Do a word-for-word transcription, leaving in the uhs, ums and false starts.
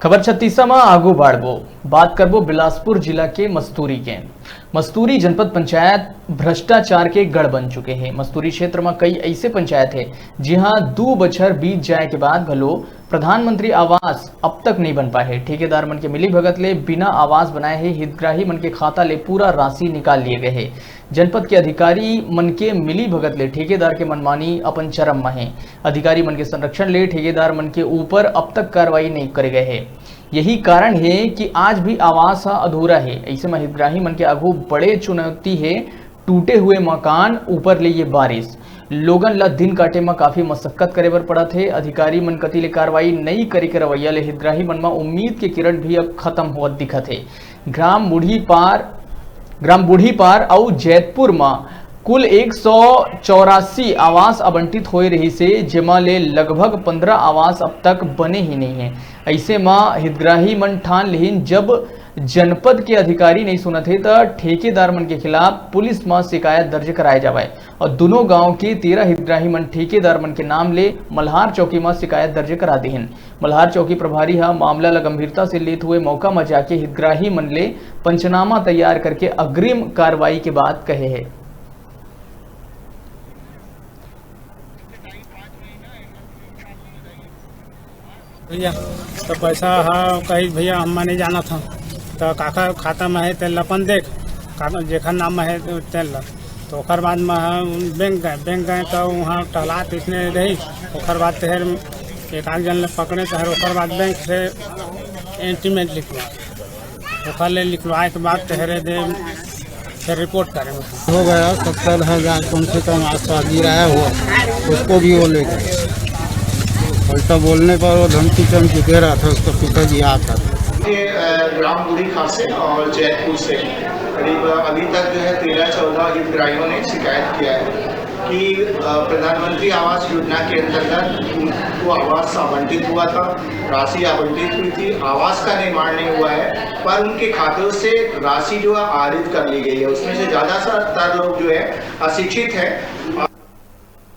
खबर छत्तीसा म आगू बाढ़बो, बात करबो बिलासपुर जिला के मस्तूरी के। मस्तूरी जनपद पंचायत भ्रष्टाचार के गढ़ बन चुके हे। मस्तूरी क्षेत्र म कई ऐसे पंचायत हे, जिहां दू बछर बीत जाए के बाद घलो प्रधानमंत्री आवास अब तक नहीं बन पाए हे। ठेकेदार मन के मिली भगत ले बिना आवास बनाए हे हितग्राही मन के खाता ले पूरा राशि निकाल लिए गए हे। जनपद के अधिकारी मन के मिली भगत ले ठेकेदार के मनमानी अपन चरम म हे। अधिकारी मन के संरक्षण ले ठेकेदार मन के ऊपर अब तक कार्रवाई नहीं करे गए हे। यही कारण हे कि आज भी आवास ह अधूरा हे। ऐसे म हितग्राही मन के आगू बड़े चुनौती हे, टूटे हुए मकान, ऊपर ले ये बारिश। लोगन ल दिन काटे म काफी मशक्कत करे बर पड़त हे। अधिकारी मन कति ले कार्रवाई नई करे के रवैया ले हितग्राही मन म उम्मीद के किरण भी अब खत्म होवत दिखत हे। ग्राम बूढ़ी पार, ग्राम बूढ़ी पार अउ जैतपुर म कुल एक सौ चौरासी आवास आवंटित होए रहिस हे, जेमा ले लगभग पंद्रह आवास अब तक बने ही नहीं हे। ऐसे म हितग्राही मन ठान लेहिन, जब जनपद के अधिकारी नहीं सुनत हे, त ठेकेदार मन के खिलाफ पुलिस म शिकायत दर्ज कराए जावय। और दोनों गांव के तेरह हितग्राही मन ठेकेदार मन के नाम ले मल्हार चौकी म शिकायत दर्ज करा देहिन। मल्हार चौकी प्रभारी ह मामला ल गंभीरता से लेत हुए मौका म जाके हितग्राही मन ले पंचनामा तैयार करके अग्रिम कार्रवाई के बात कहे हे। भैया, तो पैसा ह कही भैया, हम नहीं जाना था, तो काकर खाता में है तेल अपन देख, काकर जेखर नाम में है तेल ला। तो ओकर बाद में ह बैंक गए, बैंक गए तो वहाँ टहलात इसने रही। ओकर बाद तेहर एक आध जन ले पकड़े, तेहर ओकर बाद बैंक से इंटीमेट लिखवा, ओकर ले लिखवाए के बाद तेहरे दे फिर रिपोर्ट करेंगे। हो गया सत्तर हजार कम से कम आसपास गिराया हुआ, उसको भी वो ले गए। उल्टा बोलने पर वो धमकी चमकी दे रहा था, उसका पिताजी आता था। ये, अ, ग्राम बूढ़ी खासे और जैतपुर से करीब अभी तक जो है तेरह चौदह हितग्राहियों ने शिकायत किया है कि, अ, प्रधानमंत्री आवास योजना के अंतर्गत उनको आवास आवंटित हुआ था, राशि आवंटित हुई थी, आवास का निर्माण नहीं हुआ है, पर उनके खातों से राशि जो है आहरित कर ली गई है। उसमें से ज़्यादातर लोग जो है अशिक्षित हैं।